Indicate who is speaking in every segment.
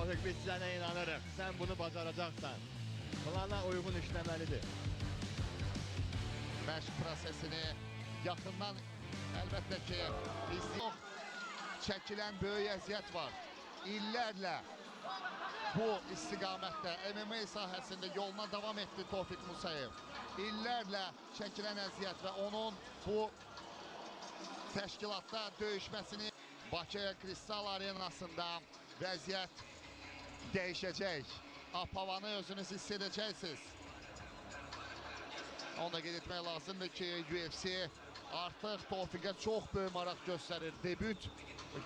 Speaker 1: Tofiq, biz sənə inanırıq. Sən bunu bacaracaqsan. Plana uyğun işləməlidir.
Speaker 2: Məşq prosesini yaxından əlbəttə ki, izləyir. Çəkilən böyük əziyyət var. İllərlə bu istiqamətdə MMA sahəsində yoluna davam etdi Tofiq Musayev. İllərlə çəkilən əziyyət və onun bu təşkilatda döyüşməsini Bakı Kristal Arenasında vəziyyət dəyişəcək. Apavanı özünüz hiss edəcəksiniz. Onu da qeyd etmək lazımdır ki, UFC artıq Tofiqə çox böyük maraq göstərir. Debüt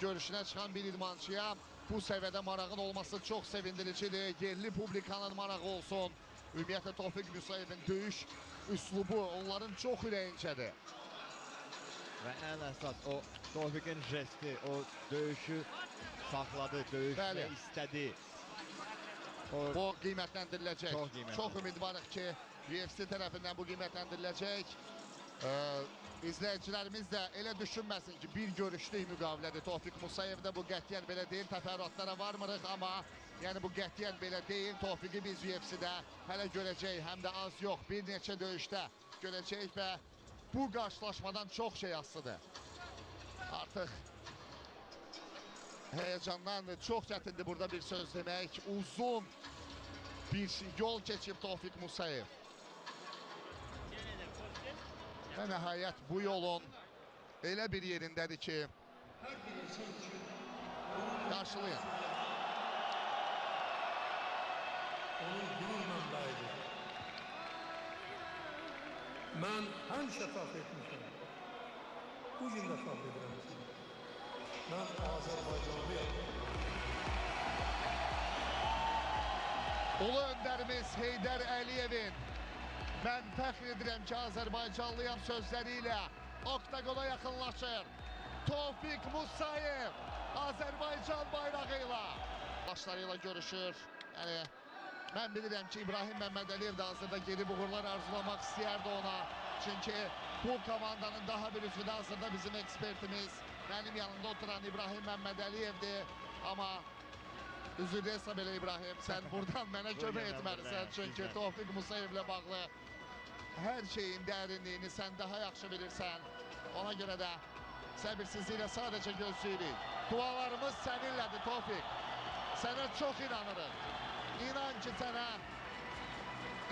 Speaker 2: görüşünə çıxan bir idmançıya bu səviyyədə marağın olması çox sevindiricidir. Yerli publikanın marağı olsun. Ümumiyyətlə Tofiq Musayevin döyüş üslubu onların çox ürəyincədir.
Speaker 1: Və ən əsas o Tofiqin jesti, o döyüşü saxladı, döyüşmək istədi.
Speaker 2: Bu qiymətləndiriləcək. Çox ümidvarıq ki, UFC tərəfindən bu qiymətləndiriləcək. İzləyicilərimiz də elə düşünməsin ki, bir görüşlük müqavilədir. Tofiq Musayevdə bu qətiyyən belə deyil. Təfərrüatlara varmırıq, amma yəni bu qətiyyən belə deyil. Tofiqi biz UFC-də hələ görəcəyik, həm də az yox, bir neçə döyüşdə görəcəyik və bu qarşılaşmadan çox şey asılıdır. Artıq həyəcandan çox çətindir burada bir söz demək. Uzun bir yol keçib Tofiq Musayev. Və nəhayət bu yolun elə bir yerindədir ki, qarşılayın.
Speaker 3: Onun qürur mənbəyidir. Mən həmişə fəxr etmişəm. Bu gün də fəxr edirəm. Mən Azərbaycanlıyam.
Speaker 2: Ulu öndərimiz Heydər Əliyevin mən fəxr edirəm ki, Azərbaycanlıyam sözləri ilə oktaqona yaxınlaşır. Tofiq Musayev Azərbaycan bayrağı ilə başları ilə görüşür. Yəni, mən bilirəm ki, İbrahim Məmmədəliyev də hazırda gedib uğurlar arzulamaq istəyərdi ona. Çünki bu komandanın daha bir üzvü də hazırda bizim ekspertimiz, mənim yanımda oturan İbrahim Məmmədəliyevdir. Amma üzr deyilsə belə İbrahim, sən buradan mənə kömək etməlisən. Çünki Tofiq Musayevlə bağlı hər şeyin dərinliyini sən daha yaxşı bilirsən. Ona görə də səbirsizliklə sadəcə gözləyirik. Dualarımız səninlədir Tofiq. Sənə çox inanırıq. İnan ki, sənə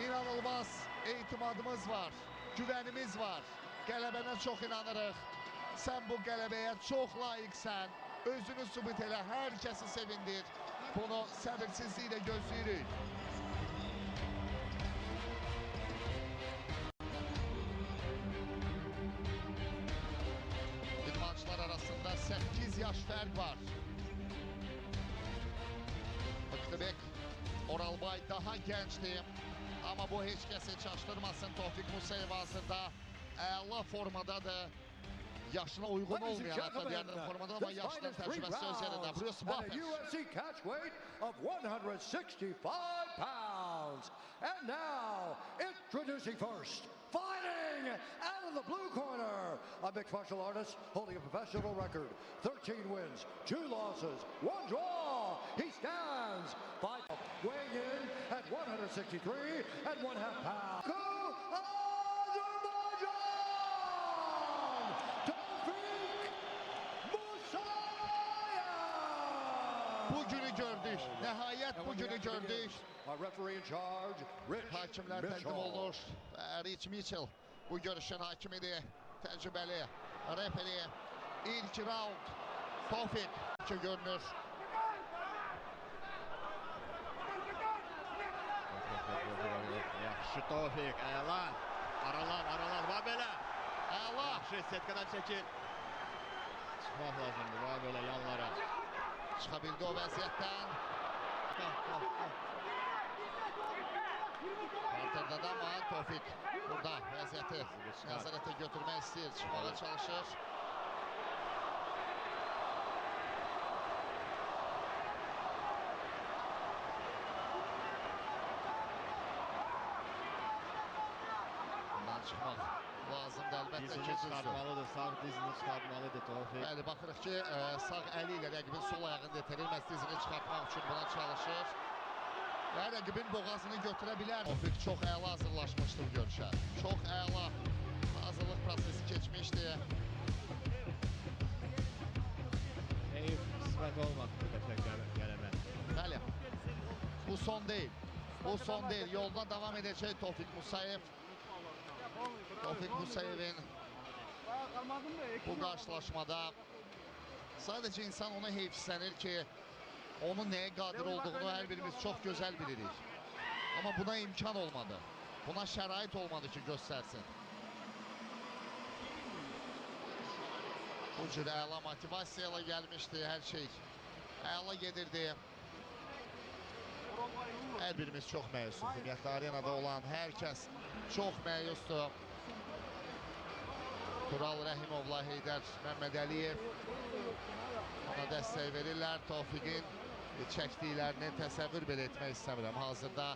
Speaker 2: inanılmaz etimadımız var, güvənimiz var. Qələbənə çox inanırıq. Sən bu qələbəyə çox layiqsən. Özünü sübut elə, hər kəsi sevindir. Bunu səbirsizliklə gözləyirik. İdmançılar arasında 8 yaş fərq var. Mıktıbek Oralbay daha gəncdir. Amma bu heç kəsi çaşdırmasın. Tofiq Musayev hazırda əla formadadır. Yaşına uyğun olmayan, hatta deyərdim formada, amma yaşının təcrübəsi öz yerində. Bruce Buffer.
Speaker 3: UFC catchweight of 165 pounds. And now, introducing first, fighting out of the blue corner, a mixed martial artist holding a professional record, 13 wins, 2 losses, 1 draw. He stands 5, weighing in at 163 and 1/2 pounds. Azerbaijan, Tofiq Musayev.
Speaker 2: Bu günü gördük. Nəhayət bu günü gördük. Hakimlər təqdim olunur. Rich Mitchell bu görüşün hakimidir. Təcrübəli referi. İlk round Tofiq ki görünür.
Speaker 1: Yaxşı Tofiq, əla. Aralan, aralan, va belə.
Speaker 2: Əla.
Speaker 1: Yaxşı, setkadan çəkil. Çıxmaq lazımdır, va belə yanlara.
Speaker 2: Çıxa bildi o vəziyyətdən. Parterdə də amma Tofiq burada vəziyyəti nəzarətə götürmək istəyir, çıxmağa çalışır. Bundan çıxmaq lazımdır əlbəttə
Speaker 1: Dizini
Speaker 2: ki, düzdür.
Speaker 1: çıxartmalıdır, sağ dizini çıxartmalıdır Tofiq.
Speaker 2: Bəli, baxırıq ki, sağ əli ilə rəqibin sol ayağını yetirir, məhz dizini çıxartmaq üçün buna çalışır. Və rəqibin boğazını götürə bilər. Tofiq çox əla hazırlaşmışdı bu görüşə. Çox əla hazırlıq prosesi keçmişdi.
Speaker 1: Heyif, qismət olmadı bu dəfə qələbə.
Speaker 2: Bəli, bu son deyil. Bu son deyil. Yoluna davam edəcək Tofiq Musayev. Tofiq Musayevin bu qarşılaşmada sadəcə insan ona heyfslənir ki, onun nəyə qadir olduğunu hər birimiz çox gözəl bilirik. Amma buna imkan olmadı. Buna şərait olmadı ki, göstərsin. Bu cür əla motivasiya ilə gəlmişdi hər şey. Əla gedirdi. Hər birimiz çox məyusuz. Ümumiyyətlə, arenada olan hər kəs çox məyusdur. Tural Rəhimovla Heydər Məmmədəliyev ona dəstək verirlər. Tofiqin çəkdiklərini təsəvvür belə etmək istəmirəm. Hazırda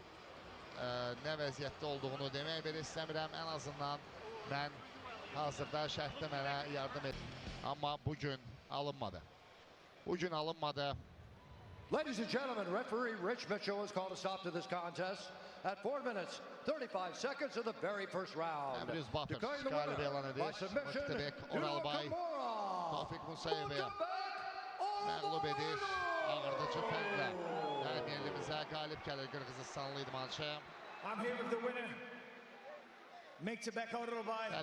Speaker 2: nə vəziyyətdə olduğunu demək belə istəmirəm. Ən azından mən hazırda şərhdə mənə yardım et. Amma bugün alınmadı. Bugün alınmadı.
Speaker 3: Ladies and gentlemen, referee Rich Mitchell has called a stop to this contest at 4 minutes, 35 seconds of the very first round.
Speaker 2: Təbriz Batır
Speaker 3: Declaring the
Speaker 2: qalib
Speaker 3: winner
Speaker 2: elan
Speaker 3: by
Speaker 2: edir.
Speaker 3: submission,
Speaker 2: Mıktıbek Oralbay
Speaker 3: Nakamura.
Speaker 2: Tofiq Musayevi
Speaker 3: Mutabek
Speaker 2: məğlub edir.
Speaker 3: Oralbay.
Speaker 2: Ağırdıcı fərqlə. Təlim yerlimizə qalib gəlir Qırğızıstanlı idmançı.
Speaker 4: I'm here with the winner, Myktybek Orolbai.
Speaker 2: Bəli.